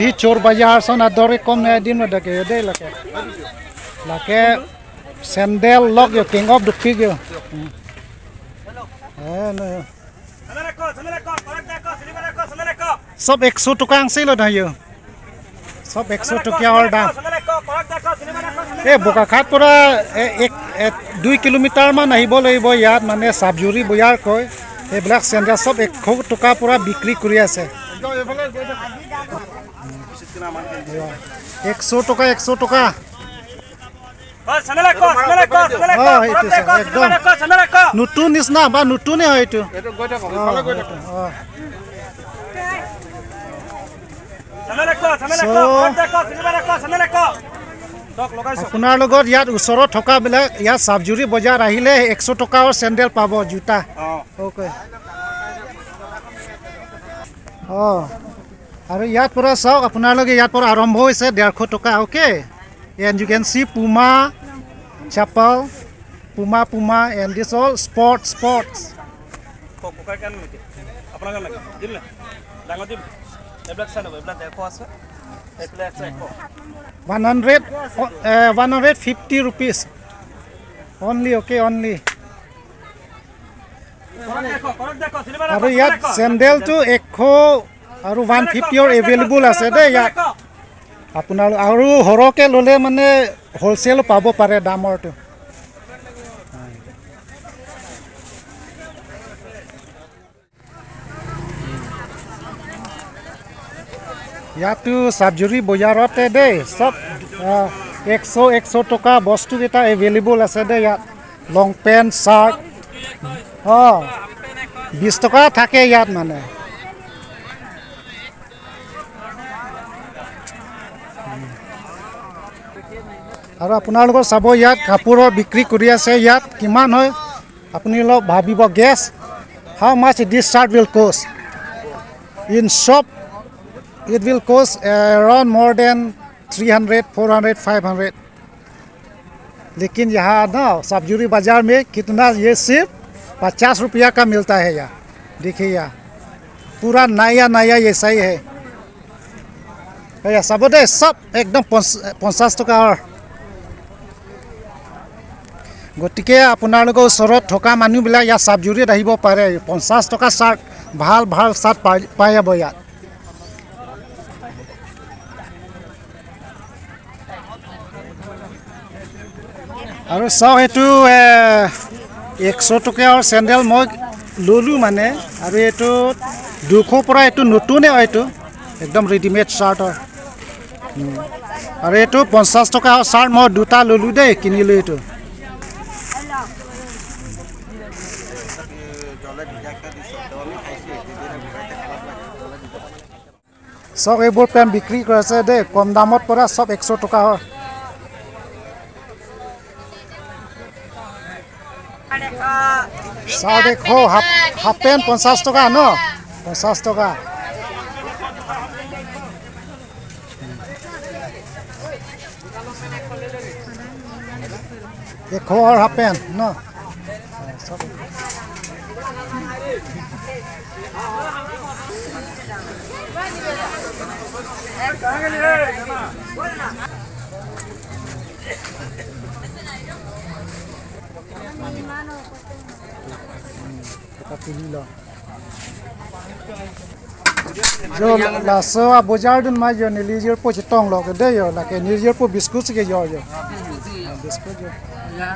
ही चोर बाजार सन आदरे कम নাই দিন ডাকে দে লাগে লাগে sandal lock yo king of the pig yo সব 100 টকা আনছিল না yo সব 100 টকা অৰ দাম এই বোকাখাত পৰা 1 2 কিলোমিটাৰ মান আহিব লাগিব ইয়াত মানে সাবজুৰি বজাৰ কয় এইবিলাক চেন্ডেল সব 100 টকা পৰা বিক্ৰী কৰি আছে 100 টকা 100 টকা নতুন নিচিনা বা নতুনে হয় এইটো আপোনাৰ লগত ইয়াত ওচৰত থকাবিলাক ইয়াত সাবজুৰি বজাৰ আহিলে 100 টকাৰ চেন্ডেল পাব জোতা অ'কে অঁ আৰু ইয়াত পৰা চাওক আপোনালোকে ইয়াৰ পৰা আৰম্ভ হৈছে 150 টকা okay and you can see Puma chappal Puma Puma and this all sports sports 150 rupees only okay only আৰু ইয়াত চেন্ডেলটো 100 আৰু 150 ৰ এভেইলেবল আছে দেই ইয়াত আপোনাৰ আৰু সৰহকৈ ল'লে মানে হোলচেল পাব পাৰে দামৰটো ইয়াতো সাবজুৰি বজাৰতে দেই চব 100 100 টকা বস্তুকেইটা এভেইলেবল আছে দেই ইয়াত লং পেণ্ট চাৰ্ট অঁ 20 টকা থাকে ইয়াত মানে আৰু আপোনালোকৰ চাব ইয়াত কাপোৰৰ বিক্ৰী কৰি আছে ইয়াত কিমান হয় আপুনি অলপ ভাবিব guess how much this shirt will cost in shop it will cost around more than 300 400 500 लेकिन यहाँ ना साबजुरी बाज़ार में कितना ये सिर्फ 50 रुपया का मिलता है। यहाँ देखिए यहाँ पूरा नया नया ये सही है भैया सब दे सब एकदम 50 टका। গতিকে আপোনালোকৰ ওচৰত থকা মানুহবিলাক ইয়াত সাবজুৰিত আহিব পাৰে, 50 টকা চাৰ্ট ভাল ভাল চাৰ্ট পাই যাব ইয়াত। আৰু চাওক এইটো 100 টকীয়া চেণ্ডেল মই ল'লোঁ মানে, আৰু এইটো 200 পৰা এইটো নতুনে হয়, এইটো একদম ৰেডিমেড চাৰ্ট হয়। আৰু এইটো 50 টকা চাৰ্ট মই দুটা ল'লোঁ দেই, কিনিলোঁ এইটো। চব এইবোৰ পেণ্ট বিক্ৰী কৰিছে দেই কম দামত পৰা, চব 100 টকা হয়। চাওক দেখো হাফ পেণ্ট 50 টকা ন, 50 টকা। দেখো আৰু half pant no. Jo la so a bojar dun ma jo ni li jo po chitong lo ke de yo la ke ni jo po biscuit ke jo jo biscuit jo ya.